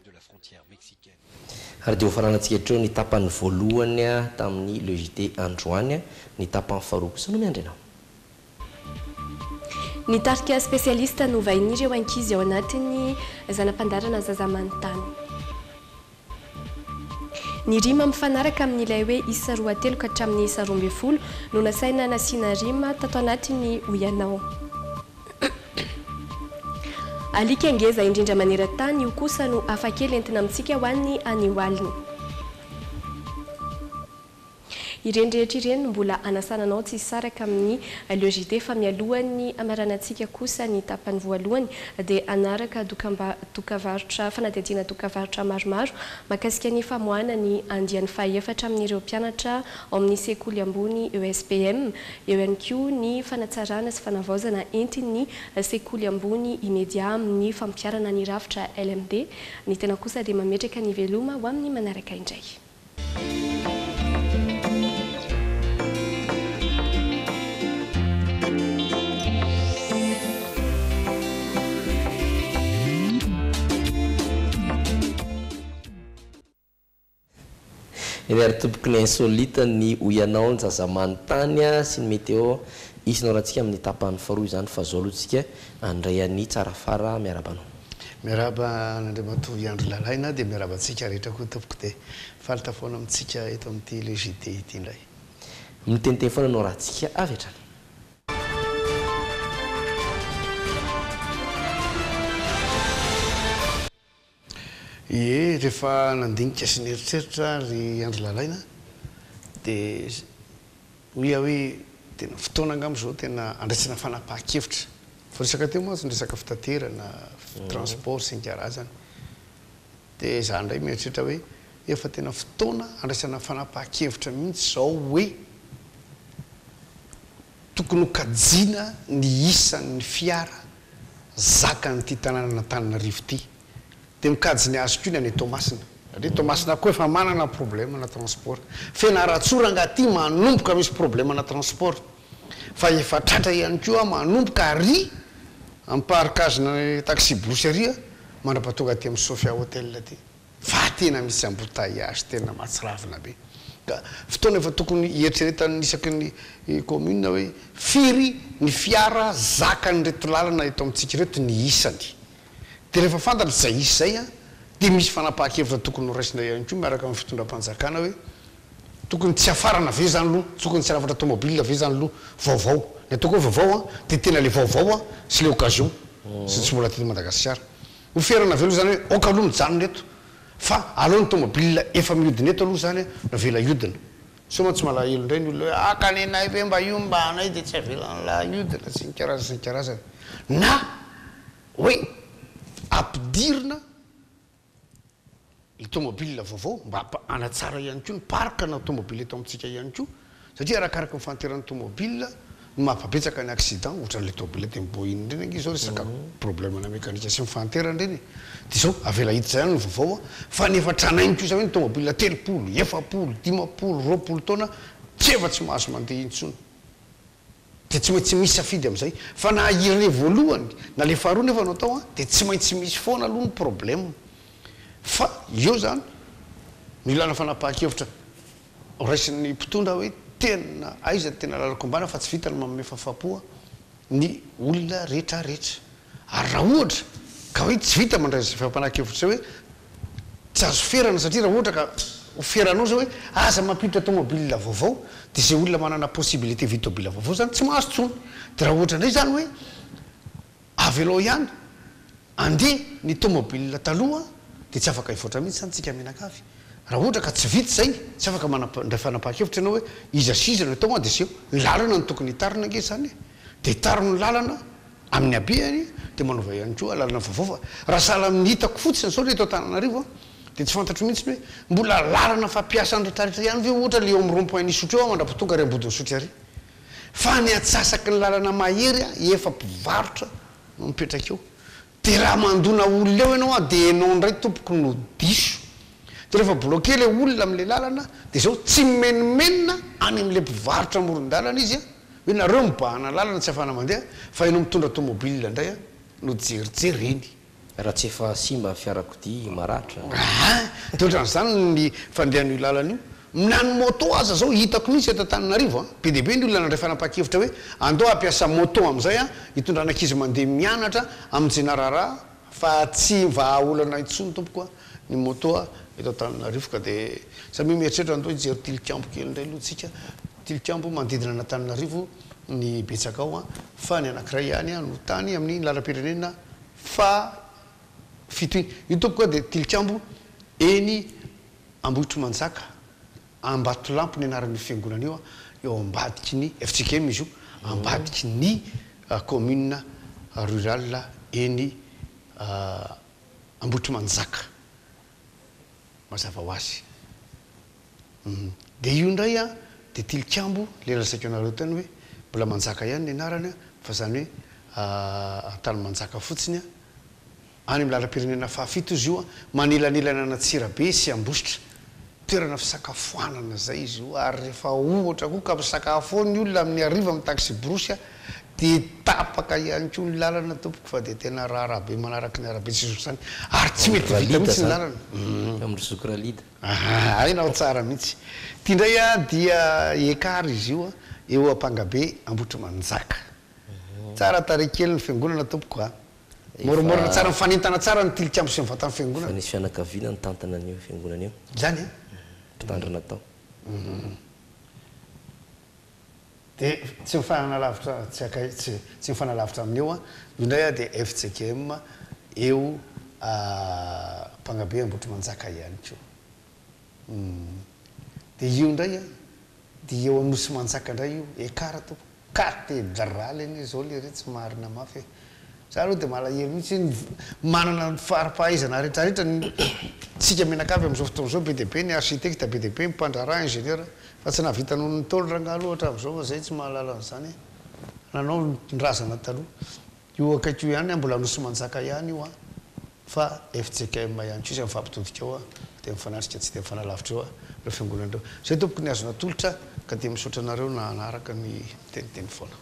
Ary dia hofaranantsika hatreo ny tapany voalohany tamin'ny Le JT androany. Ny tapany faharoa kosa no miandry anao. Ny tarika Spécialiste no vahin'ireo ankizy ao anatin'ny zana-pandaharana Zaza Manontany. Ny rima mifanaraka amin'ilay hoe isa roa telo ka hatramin'ny isa 12 no nasaina nasiana rima tato anatin'ny Hoy Ianao. Alika ngeza indrindra maneran-tany io kosa no hafakely entina amintsika ho an'ny anio alina. Ireny rehetra ireny no mbola hanasana anao tsy hisaraka amin'ny Le JT fa mialohan'ny hamaranantsika kosa ny tapany voalohany dia hanaraka dokavarotra fanadihadiana dokavarotra maromaro mahakasika ny famoahana ny andiany fahaefatra amin'ireo mpianatra ao amin'ny sekoly ambony ESPM. Eo ihany koa ny fanatsarana sy fanavaozana entin'ny sekoly ambony Imedia amin'ny fampiharana ny rafitra LMD. Ny tena kosa dia mametraka ny veloma ho amin'ny manaraka indray. Eny ary tompoko ny insolite ny hoy ianao ny zaza manontany sy ny météo hisy norantsika amin'ny tapany faharoa izany fa zao aloha tsika handray an'i Tsarafara miarahaba anao. Miarahaba an'Andriamatoa Andry Lalaina dia miarahaba antsika rehetra koa tompoko dia faly tafaona amintsika eto amin'ity le JT ity indray. Miteniteny foana norantsika avy hatrany. Ie, rehefa nandinika sy nieritreritra ry Andry Lalaina dia hoy aho hoe tena fotoana angamba izao tena andraisana fanapahan-kevitra. Voaresaka teo mantsy ny resaka fitaterana, transport sy ny karazany. Dia izaho indray mieritreritra hoe efa tena fotoana andraisana fanapahan-kevitra mihitsy izao hoe tokony ho kajiana ny isan'ny fiara zakan'ity tanànan'Antananarivo ity. Dia mikajy ny azy koa ny any Toamasina. Satria Toamasina koa efa manana problème na transport. Fianarantsoa rangaha ity manomboka misy problème na transport. Fa efa tratra ihany koa manomboka ary amin'ny parcage-na taxi-brousse ary mandra-pahatonga aty amin'ny Sofia Hotel aty. Fa tena misy embouteillages tena mahatsiravina be. Ka fotoana efa tokony hieritreretan'ny isaky ny commune hoe firy ny fiara zakan'ireto lalana eto amintsika ireto ny isany. Dia rehefa fantatra izay isa izay dia misy fanapahan-kevitra tokony ho raisina ihany koa miaraka amin'ny fitondram-panjakana hoe tokony tsy hafarana ve izany aloha, tokony tsy hanafatra tomobile ve izany aloha vaovao. Ny ataoko hoe vaovao dia tena ilay vaovao sy ilay occasion izay tsy mbola teto Madagasikara. Ho ferana ve aloha izany hoe aoka aloha mijanona eto fa aleo ny tomobile efa mihodina eto aloha izany no avela hiodina. Sao mantsy malahelo indray ny olona hoe ah ka nenay ve mba io mba anay dia tsy avelan'lah hiodina sy ny karazany sy ny karazany. Na hoe ampidirina ny tomobile vaovao mba hanatsara ihany koa ny parc na tomobile eto amintsika ihany koa satria arakaraky ny fahanteran'ny tomobile no mampabetsaka ny accident ohatran'ilay tomobile teny Boeing ireny ange izao resaka problème na mekanika sy ny fahanterana ireny e dia izao avela hiditra ihany ny vaovao fa ny efa tranainy kosa hoe ny tomobile 30, 40, 50, 20 taona tsy efa tsy mahazo mandeha intsony. Dia tsy maintsy misy safidy amin'izay. Fa na ilay voalohany na ilay faharoa nefa no atao an, dia tsy maintsy misy foana aloha ny problème. Fa eo izany no ilana fanapahan-kevitra raisin'ny mpitondra hoe tena aiza ny tena lalan-kombana fa tsy vita ny manome fahafahampo ny olona rehetra rehetra. Ary raha ohatra ka hoe tsy vita mandray izay fampanahan-kevitra izay hoe tsy azo ferana satria raha ohatra ka ho feranao izao hoe aza mampiditra tomobile vaovao dia izay olona manana possibilité hividy tobile vaovao izany tsy mahazo intsony. Dia raha ohatra indray izany hoe avelao ihany andeha ny tomobile taloha dia tsy afaka hivoatra mihitsy izany tsika mianakavy. Raha ohatra ka tsy vita izay, tsy afaka mandray fanapahan-kevitra ianao hoe iza sy iza no atao an dia seho. Ny lalana no tokony hitarina ange izany e. Dia hitaro ny lalana Amin'ny habehany dia manova ihany koa lalana vaovao fa raha sahala amin'ny hitako fotsiny izao eto Antananarivo dia tsy fantatro mihitsy hoe mbola lalana fampiasan'ny retraretra ihany ve ohatra ilay eo amin'ny rond point n'Isotry eo mandra-pahatonga ary Ambodin'Isotry ary fa ny antsasaky ny lalana mahery efa mpivarotra no mipetraka eo dia raha mandona olona eo ianao dia ianao indray tompoko no diso dia rehefa bloqué ilay olona amin'ilay lalana dia izao tsy mimenomenona any amin'ilay mpivarotra amoron-dalana izy Hoe nareo mibahana lalana tsy afahana mandeha fa ianao mitondra tomobile indray no jerijereny. Raha tsy efa simba ny fiarakodia maratra. Aa! Dia ohatran'izany ny fandehan'io lalana io. Na ny moto aza zao hitako mihitsy eto Antananarivo a, be dia be ny olona nandray fanapahan-kevitra hoe andao hampiasa moto amin'izay a, hitondrana ankizy mandeha mianatra hamonjena raharaha fa tsy vahaolana intsony tompoko a ny moto a eto Antananarivo ka dia samia mieritreritra andao hijery tilikambo kely indray aloha tsika, tilikambo manodidina an'Antananarivo ny betsaka ao a, fa ny anankiray ihany no tany amin'ny lalam-pirenena faha fito iny, io tompoko a dia tilikambo eny Ambohitrimanjaka, Ambatolampy ny anaran'io fiangonana io, eo ambadiky ny fjkm izy io, ambadiky ny commune rurale eny Ambohitrimanjaka. Mazava ho azy. Dia io indray an, dia tilikambo, ilay lazaiko anareo teny hoe mbola manjaka ihany ny anarany fa izany hoe Antanimanjaka fotsiny an. Any amin'ny lalam-pirenena fahafito izy io, manelanelana an'Antsirabe sy Ambositra. Toerana fisakafoanana izay izy io ary rehefa ohatra koa ka misakafo ao ny olona amin'ny hariva amin'ny taxi-brousse dia tapaka ihany koa ny lalana tompoko fa dia tena raharaha be manaraka ny arabe tsisy ohatr'izany ary tsy mety vita mihitsy ny lalana. Amin-dry zoky Ralida. Aha, hainao tsara mihitsy. Ity indray dia Ekar izy io, eo Ampangabe Ambohitrimanjaka. Tsara tarehy kely ny fiangonana tompoko a. Môrimôrina tsara, mifanentana tsara ny tilikambo sy ny vatan'ny fiangonana. Efa nisy fianakaviana nitantana an'io fiangonana io. Izany e? Mpitandrina tao. Dia tsy mifanalavitra, tsy akay, tsy, tsy mifanalavitra amin'ny eo an. Io indray an dia fjkm eo Ampangabe Ambohitrimanjaka ihany koa. Dia io indray an, dia eo Anosimanjaka indray io, écart tompoko. Cathedrale anie zao lery tsy marina mafy e! Za aloha dia malahelo mihitsy hoe manana ny fari-pahaizana retraretra ny tsika mianakavy amin'izao fotoana izao be dia be ny architecte be dia be ny mpandraharaha ingénieur fa tsy nahavita noho ny Ntaolo rangahy aloha hatramin'izao fa zay tsy mahalala an'izany e! Nanao ny razana taloha. Io akaiky io ihany an, mbola Anosimanjaka ihany io an, fa fjkm ihany koa izay mifampitodika eo an, dia mifanatrika tsy dia mifanalavitra eo an, ireo fiangonana ireo. Izay tompoko ny azo natolotra ka dia misaotra anareo nanaraka ny miteniteny foana.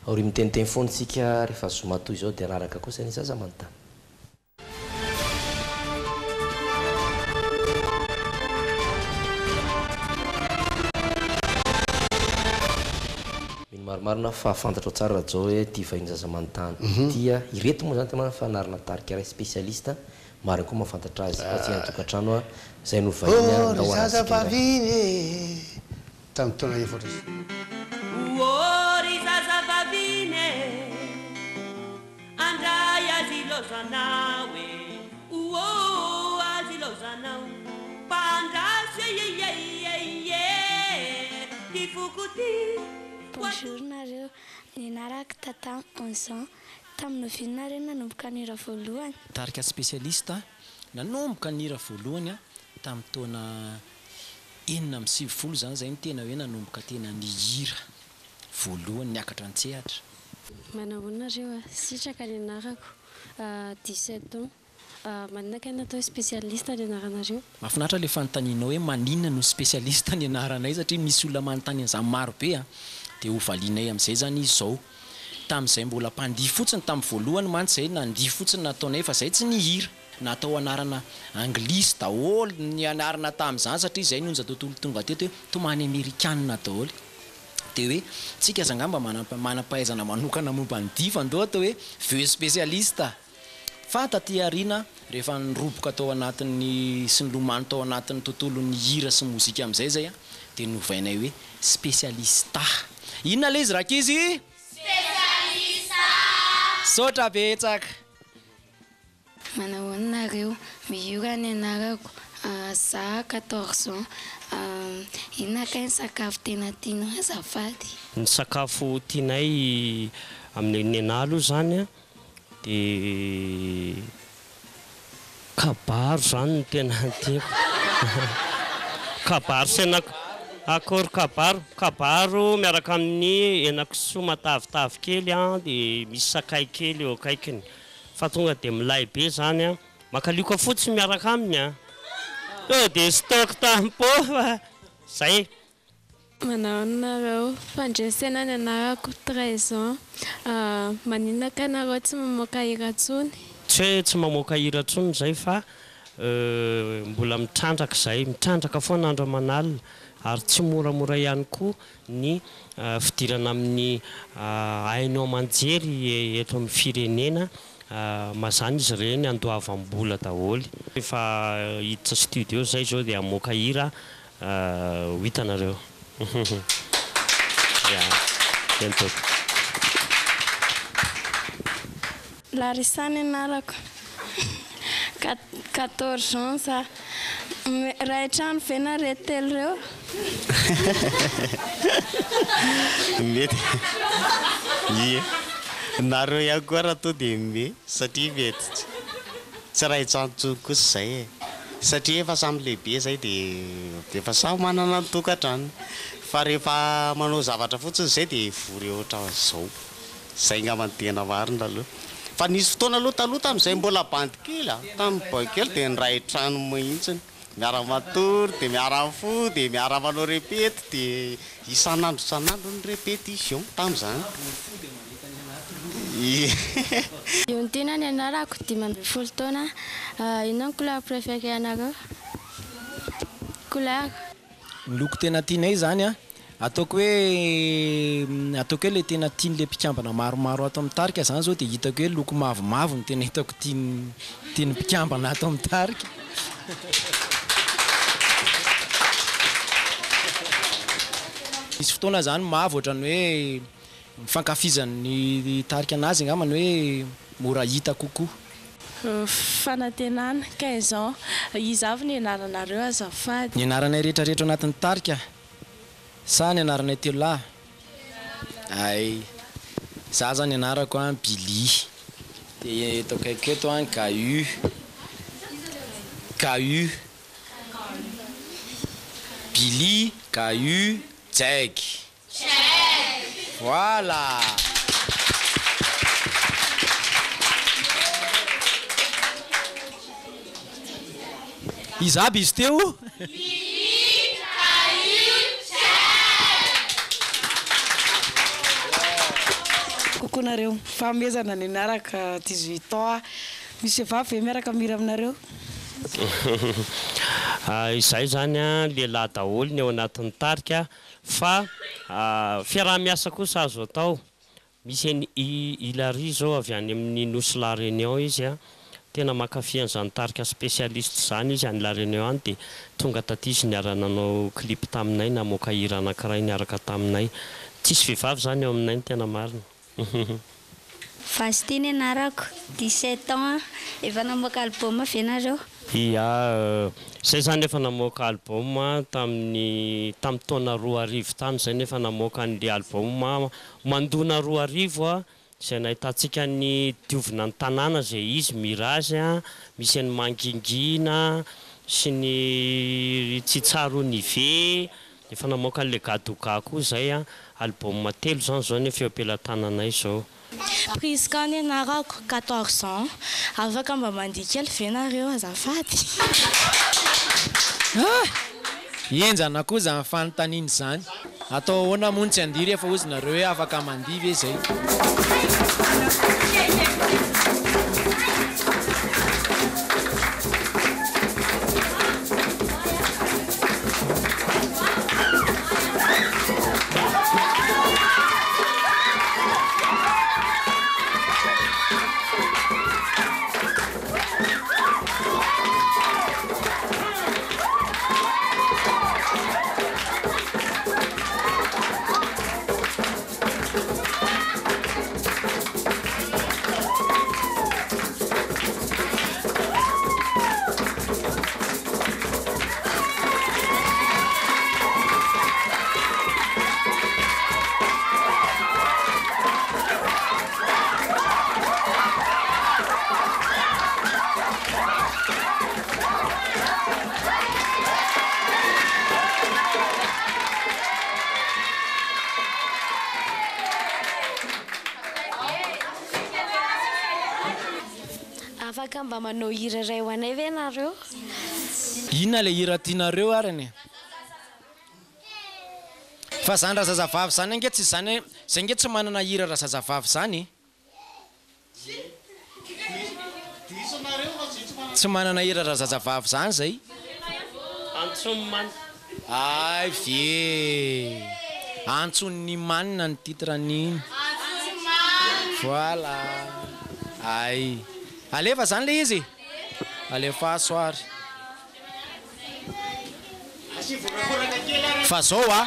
Aorian'ny miteniteny foana isika rehefa zoma toy izao dia hanaraka kosa ny zaza manontany. Mino marimarina aho fa fantatrao tsara Rajao hoe ity vahiny zaza manontany ity a, ireto moa zany tena fa anarana tarika iray spécialiste, maro ihany koa mahafantatra azy fa tsy any an-tokantrano a, izay no vahiny a, Oh ry ndao zaza harahantsika indray. vavy e, tamin'ny taona efatra sy. Oh ry zaza vavy e. Andray azy ilaozanao e Ouh azy ilaozanao Fa andraso e e e e Ty foko ty Bonjour nareo, ny anarako Tata, 11 ans. Tamin'ny oviana nareo no nanomboka nihira voalohany? Tarika Spécialiste, nanomboka nihira voalohany aho tamin'ny taona 96 izany izay no tena hoe nanomboka tena nihira voalohany niakatra an-tsehatra. Manahoana nareo a! Sitraka ny anarako, 17 ans. Maninona kay natao hoe spécialiste ny anaranareo? Mahafinaritra ilay fanontanianao hoe maninona no spécialiste ny anaranay satria misy olona manontany an'izany maro be a! Dia ho valianay amin'izay izany izy izao. Tamin'izay mbola mpandihy fotsiny tamin'ny voalohany mantsy izay nandihy fotsiny nataonay fa izay tsy nihira. Natao anarana anglisy daholo ny anarana tamin'izany satria izay ny onja tontolo tonga teto hoe tomany amerikanina daholo. Dia hoe tsika aza angamba manam-pahaizana manokana momba ny dihy fa ndao atao hoe vœux spécialiste. Fa taty aoriana rehefa niroboka tao anatin'ny sy nilomano tao anatin'ny tontolon'ny hira sy mozika amin'izay izay dia novainay hoe spécialista. Inona ilay izy rankizy? Spécialista! Misaotra betsaka. Manahoana nareo? Miora ny anarako, za 14 ans. Inona kay ny sakafo tena tianao azafady? Ny sakafo tianay amin'ny nenà aloha izany an, dia kabaro izany no tena tiako. Kabaro sy hena, akory kabaro, kabaro miaraka amin'ny henakisoa matavitavy kely an, dia misy sakay kely eo akaikiny. Fa tonga dia milay be zany an! Makalioka fotsiny miaraka aminy an! Tonga dia stock tampo fa zay. Manahoana nareo? Fandresena ny anarako, 13 ans. Maninona kay nareo tsy mamoaka hira tsony? Tsy hoe tsy mamoaka hira tsony zay fa. Mbola mitrandraka izahay, mitrandraka foana andro aman'alina ary tsy moramora ihany koa ny fidirana amin'ny haino aman-jery eto amin'ny firenena. Mazàna izy ireny andoavam-bola daholo. Efa hiditra studio izay izao dia hamoaka hira ho hitanareo. Ya, eny tompoko. Larissa ny anarako. 14 ans za. Ray trano ve nareo telo reo? Mety. Ie. Nareo ihany koa raha toa dia me satria mety tsy ray trano intsony kosa izay e. Satria efa samy lehibe izay dia efa samy manana ny tokantranony. Fa rehefa manao zavatra fotsiny izay dia vory ohatran'izao. Zay angamba no tena marina aloha. Fa nisy fotoana aloha taloha tamin'izay mbola bandy kely a, tamin'ny boy kely dia niray trano mihitsiny. Miara-matory dia miara-mifoha dia miara-manao repety dia isan'andro isan'andro ny répétition tamin'izany. Ie. Iontiana ny anarako, 15 taona. Inona ny couleur préférée anareo? Couleur. Ny loko tena tianay izany an, Ataoko hoe ataoko hoe le tena tian'le mpikambana maromaro ato amin'ny tarika zany zao dia hitako hoe loko mavomavo no tena hitako tian'ny tian'ny mpikambana ato amin'ny tarika. Misy fotoana zany mavo ohatran'ny hoe ny fankafizan'ny tarika anazy angamba ny hoe mora hita kokoa. Fanantenana, 15 ans. Iza avy ny anaranareo azafady? Ny anaranay rehetrarehetra ao anatin'ny tarika Sa ny anaranay telo lahy? Hay. Za zany anarako an Billy. Dia eto akaikiko eto an Gahu. Gahu. Billy, Gahu, Jegy. Voilà! Iza aby izy teo? Coucou nareo, fahamezana ny anaraka 18 ans misy vehivavy ve miaraka mihira aminareo? Izahay izany lehilahy daholo ny ao anatin'ny tarika Fa fiaraha-miasa kosa azo atao. Misy an'i Hilary izao avy any amin'ny nosy La Réunion izy a. Tena mankafy an'izany tarika spécialiste izany izy any La Réunion any dia tonga taty izy niara-nanao clip taminay, namoaka hira anankiray niaraka taminay. Tsisy vehivavy izany eo aminay ny tena marina. Vasty ny anarako, 17 ans, efa namoaka album ve nareo? Ia, zay zany efa namoaka album tamin'ny tamin'ny taona 2000 tany zay no efa namoaka an'le album mandona 2000 izay nahitantsika ny diovina ny tanàna izay izy mirage misy an'i mangingina sy ny tsy tsaroan'ive Efa namoaka an'ilay Gadoga koa izay an, album telo izany izao nefa eo am-pelatananay izao. Prisca ny anarako, 14 ans, afaka mba mandihy kely ve nareo azafady? Ah! Henjana koa izany fanontaniana izany. Atao ahoana moa no tsy handihy rehefa hozy nareo hoe afaka mandihy ve izay? Afaka mba manao hira iray ho anay ve nareo? Inona ilay hira tianareo arany e? Fa zany razazavavy zany ange tsy zany zay nge tsy manana hira razazavavy zany e! Tsy manana hira razazavavy zany zay. Antson'ny manina. Hay ve! Antson'ny manina ny titre an'iny. Voilà. Hay. Alefa zany le izy e? Alefaso ary. Fa zao a!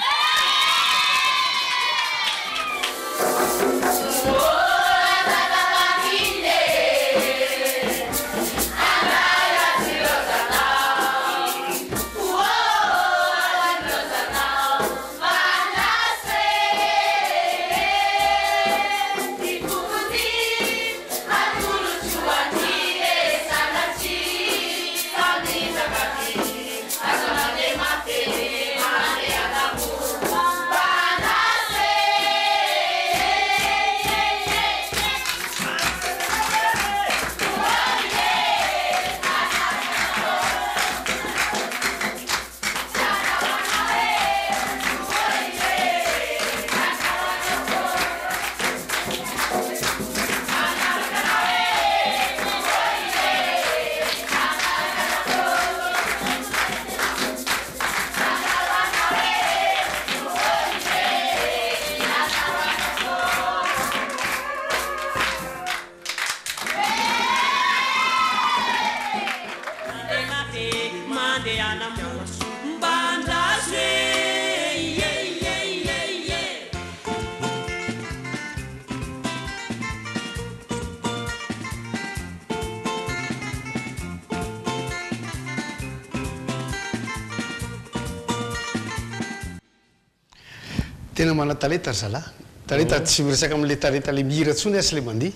Tena manan-talenta ry zalahy. Talenta tsy miresaka amin'ilay talenta ilay mihira intsony aho sy ilay mandihy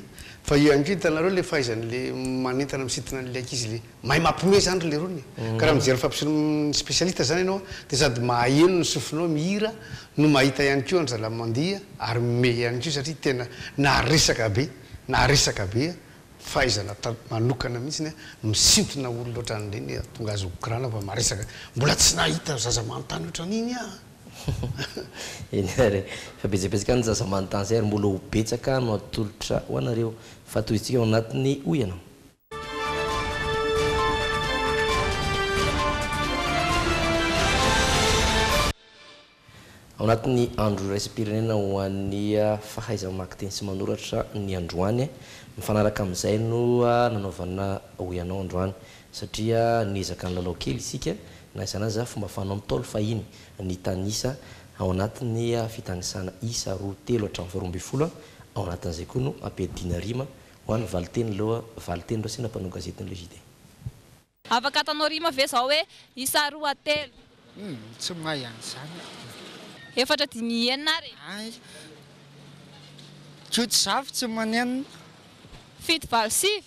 fa io ihany koa hitanareo ilay fahaizan'ilay manentana misintona an'ilay ankizy ilay mahay mampiomehy izany ry lerony e. Ka raha mijery ny fampisehoan'ny spécialiste izany ianao dia sady maheno ny sofinao mihira no mahita ihany koa an-dry zalahy mandihy ary mihomehy ihany koa satria tena naharesaka be, naharesaka be fahaizana manokana mihitsy ny misintona olona ohatran'ireny tonga azy ho grana fa maresaka. Mbola tsy nahita zaza manontany ohatran'iny aho. Eny ary e. Efa betsabetsaka ny zaza manontany izay ary mbola ho betsaka no atolotra ho anareo. Fa tohizintsika ao anatin'ny Hoy Ianao. Ao anatin'ny andro iraisam-pirenena ho an'ny fahaiza-mamaky teny sy manoratra ny androany, mifanaraka amin'izay no nanaovana Hoy Ianao androany satria niezaka nilalao kely isika, na izany aza fomba fanao ntaolo fahiny ny tanisa ao anatin'ny fitanisana isa roa telo hatramin'ny faharoa ambin'ny folo, ao anatin'izay koa no ampiadiana rima ho an'ny valinteny ireo valinteny ireo sena mpanao gazetin'ny Le JT. Afaka atanao rima ve zao hoe isa roa telo. Humm tsy mahay an'izany aho. Efatra dimy enina ary e. Hay. Koto zafy tsy manenina. Fito valo sivy.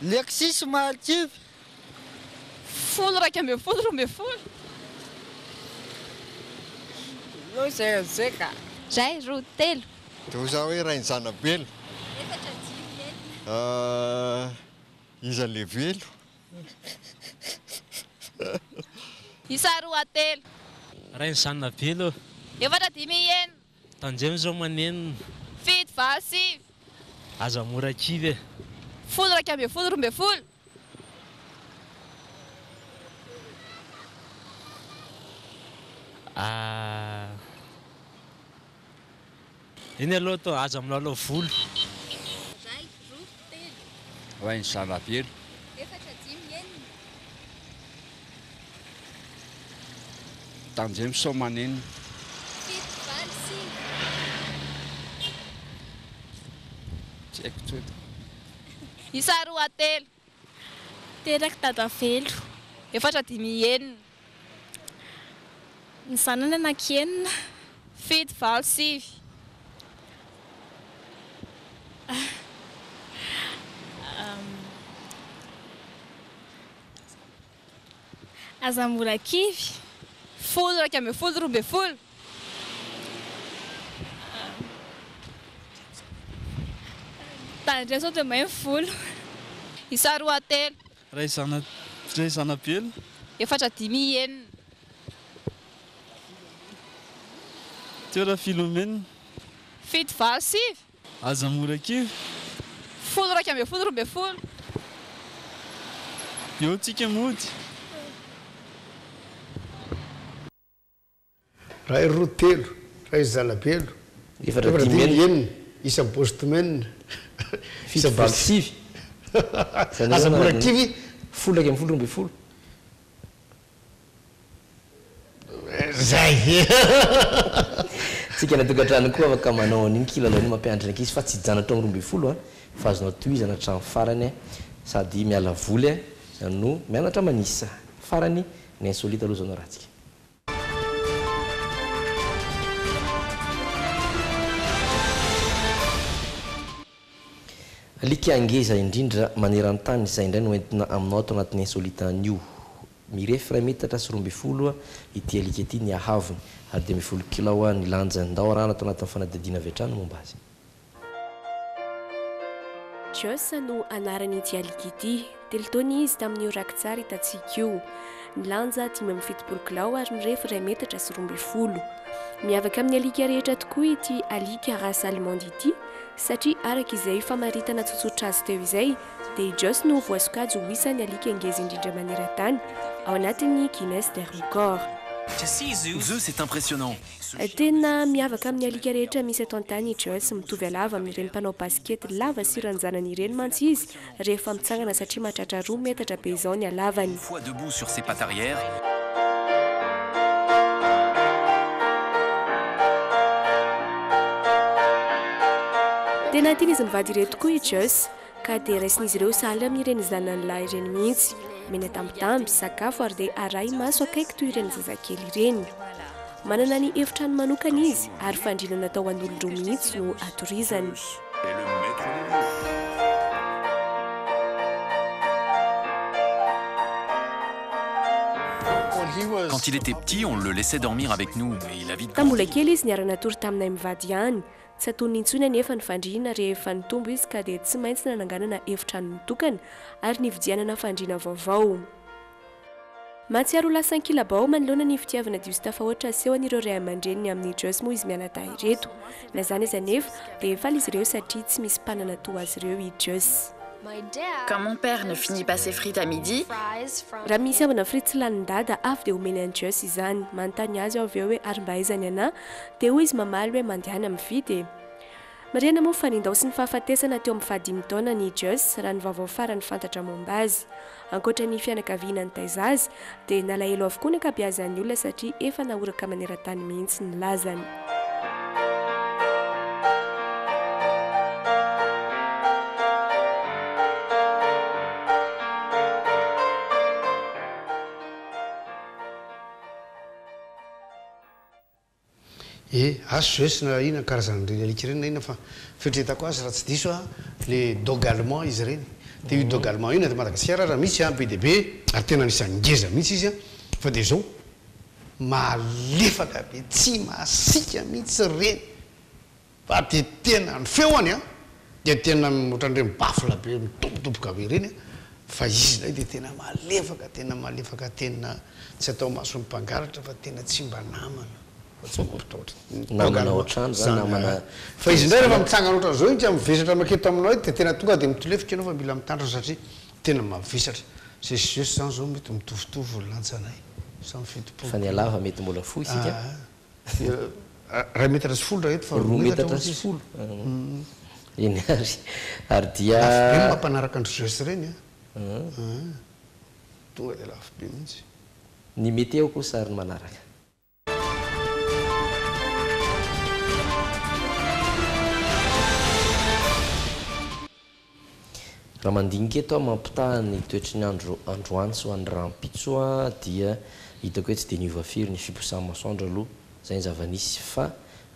Lexis somary kivy. Folo 11 12. Loza zay ka. Ray, roa, telo. Dia hoy za hoe Rainizanabelo. Efatra, dimy, enina. Iza le velo? Isa roa, telo. Rainizanabelo. Efatra, dimy, enina. Tandremo zao manenina. Fito, valo, sivy. Aza mora kivy e. Folo, 11, 12. Ah. Iny aloha atao aza milalao volo. Iray, roa, telo. Rainizanavelo. Efatra, dimy, enina. Tandremo sao manenina. Fito, valo, sivy. Tsy haiko intsony. Isa roa, telo. Terak'i Dadavelo. Efatra, dimy, enina. Ny zanany anankienina. Fito, valo, sivy. Aza mora kivy. Folo, 11, 12. Tandremo sao dia may ny volo. Isa roa, telo. Ray zana ray zanabelo. Efatra, dimy, enina. Teo Raphilomena. 7 8 9. Aza mora kivy. 10 11 12. Eo tsika mody. Ray roa telo, ray zanabelo, Efatra dimy enina. enina, isa bostomena, 7 8 9. Aza mora kivy. 10 11 12. Zay. Tsika any an-tokantrano koa afaka manao an'iny kilalao iny mampianatra ny ankizy fa tsy hijanona hatramin'ny 12 an, fa azonao tohizana hatramin'ny farany an, sady miala voly no mianatra manisa. Farany, ny insolite aloha izao no arahantsika. Alika ngeza indrindra maneran-tany izay indray no entina aminao ato anatin'ny insolite anio. Mirefy iray metatra sy 12 ity alika ity ny hahavony ary 15 kilao ny lanjany. Ndao arahana ato anatin'ny fanadihadiana avy hatrany momba azy. Joss no anaran'ity alika ity. 3 taona izy tamin'io rakitsary hitantsika io. Nilanja 75 kilao ary mirefy iray metatra sy 12. Miavaka amin'ny alika rehetra tokoa ity alika race allemande ity satria araka izay famaritana tsotsotra azy teo izay dia i Joss no voasokajy ho isan'ny alika ngeza indrindra maneran-tany ao anatin'ny Guinness des records. Zeus est impressionnant. Tena miavaka amin'ny alika rehetra misy eto an-tany i Joss. Mitovy halava amin'ireny mpanao basikety lava sy ranjanany ireny mantsy izy rehefa mitsangana satria mahatratra roa metatra be izao ny halavany. Fois debout sur ses pattes arrière. Tena tian'izy mivady ireto koa i Joss ka dia raisin'izy ireo sahala amin'ireny zanany lahy ireny mihitsy. Omena tambitamby, sakafo ary dia arahi-maso akaiky toy ireny zazakely ireny. Manana ny efitrano manokana izy ary fandriana natao ho an'olon-droa mihitsy no atorizany. Quand il était petit, on le laissait dormir avec nous, mais il a vite Tamin'ny mbola grandi. kely izy niara-natory taminay mivady ihany. Tsy antonony intsony anefa ny fandriana rehefa nitombo izy ka dia tsy maintsy nananganana efitrano mitokana ary nividianana fandriana vaovao. Mahatsiaro ho lasa ankilabao manoloana ny fitiavana diso tafahoatra asehon'ireo ray aman-dreniny amin'i Joyce moa izy mianadahy ireto. Na izany aza anefa dia faly izy ireo satria tsy misy mpanana toa azy ireo i Joyce. Quand mon père ne finit pas ses frites à midi, Raha misy ambina frites tsy lanin'i Dada avy dia omeny an'i Joyce izany. Manontany azy aho avy eo hoe ary mba aiza ny anà? Dia hoy izy mamaly hoe mandehana mividy e! Marihana moa fa nindaosin'ny fahafatesana teo amin'ny fahadimy taonany i Joyce raha ny vaovao farany fantatra momba azy. Ankoatra ny fianakaviana nitaiza azy dia nalahelo avokoa ny ankabeazan'ny olona satria efa nahoraka maneran-tany mihitsy ny lazany. E, asa izao hoe na inona karazan'ireny alika ireny na inona fa fieritreretako azy raha tsy diso aho le dog allemand izy ireny. Dia io dog allemand io na eto Madagasikara ara misy an, be dia be ary tena anisan'ny ngeza mihitsy izy an, fa dia izao malefaka be tsy masiaka mihitsy ireny. Fa dia tena ny feony an, dia tena ohatran'ireny baffle be midobodoboka be ireny an, fa izy indray dia tena malefaka, tena malefaka, tena tsy atao mason'ny mpangalatra fa tena tsy mba namana, fa tsy mampitahotra. Namana ao an-trano zany, namana Fa izy indray rehefa mitsangana ohatran'izao iny ka mivesatra maketo aminao eto dia tena tonga dia mitolefika ianao fa mila mitandrina satria tena mavesatra. Zay sy Zeus zany zao mety mitovitovy ny lanjanay, samy 70 Fa ny halava mety mbola fohy isika. Ah. Iray metatra sy folo raha eto fa roa metatra sy folo. Eny ary. Ary dia. Lafo be ny mampanaraka an-dry Zeus ireny an. Tonga dia lafo be mihitsy. Ny météo kosa ary ny manaraka. Raha mandinika eto aho mampitaha ny toetry ny andro androany sy ho an'ny rahampitso dia hitako hoe tsy dia niova firy ny fiposahan'ny masoandro aloha, izay ny zava-nisy fa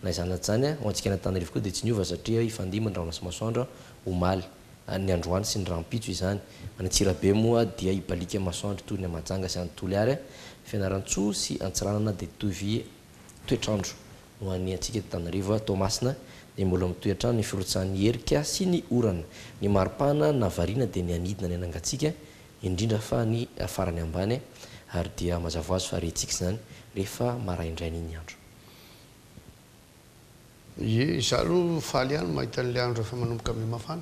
na izany na tsy izany ho antsika any Antananarivo koa dia tsy niova satria hifandimby ny rahona sy masoandro omaly, ny androany sy ny rahampitso izany. Any Antsirabe moa dia hibaliaka masoandro toy ny Mahajanga sy any Toliary, Fianarantsoa sy Antsiranana dia hitovy toetr'andro Ho an'ny antsika eto Antananarivo, Toamasina, dia mbola mitohy hatrany ny firotsahan'ny herika sy ny orana. Ny maripana na variana dia ny hanidina ny hanangantsika, indrindra fa ny farany ambany, ary dia mazava ho azy fa rentsika izany rehefa maraindraina iny andro. Ie, izaho aloha faly ihany mahita an'ilay andro efa manomboka mihamafana.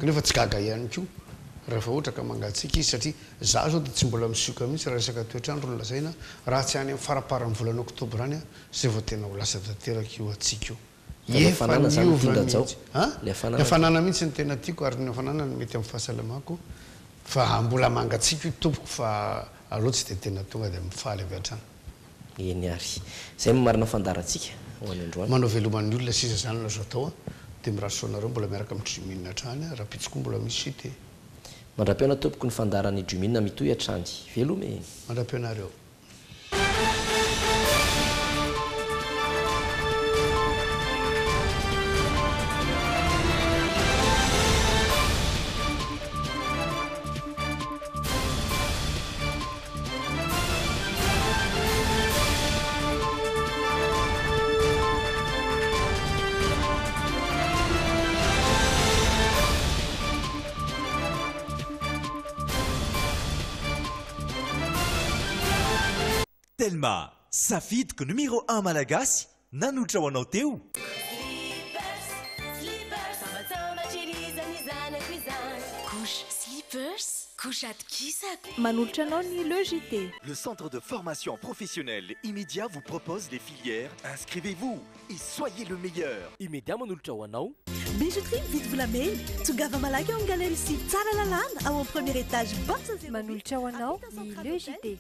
Kanefa tsy gaga ihany koa rehefa ohatra ka mangatsiaka izy satria izaho izao dia tsy mbola misioka mihitsy raha resaka toetr'andro no lazaina, raha tsy any amin'ny faramparan'ny volana oktobra any aho izay vao tena ho lasa tanteraka io hatsiaka io. Fa ilay Efa hafanana izany no niova tian-dRajao? mihitsy. An? Ilay Ny hafanana hafanana mihitsy no tena tiako ary ny hafanana no mety amin'ny fahasalamako fa mbola mangatsiaka io tompoko fa aleo tsy dia tena tonga dia mifaly avy hatrany. Eny ary. Izay no marina fandaharantsika ho an'ny androany. Manao veloma ny olona sisa izany no azo atao an! Dia mirary soa anareo mbola miaraka amin'ny Dream'in hatrany an! Rahampitso koa mbola misy JT. Mandra-pihaona tompoko ny fandaharan'ny Dream'in mitohy hatrany. Veloma e! Mandra-pihaonareo. Telma, safidiko numéro un malagasy nanolotra ho anao teo. Manolotra anao ny Le JT. Le centre de formation professionnelle Immédiat vous propose les filières. Inscrivez-vous et soyez le meilleur. Immédiat manolotra ho anao. Bijouterie mividy volamena. Tongava malaky ao amin'ny galerie sivy Tsaralalàna ao amin'ny premier étage box Manolotra ho anao ny Le JT.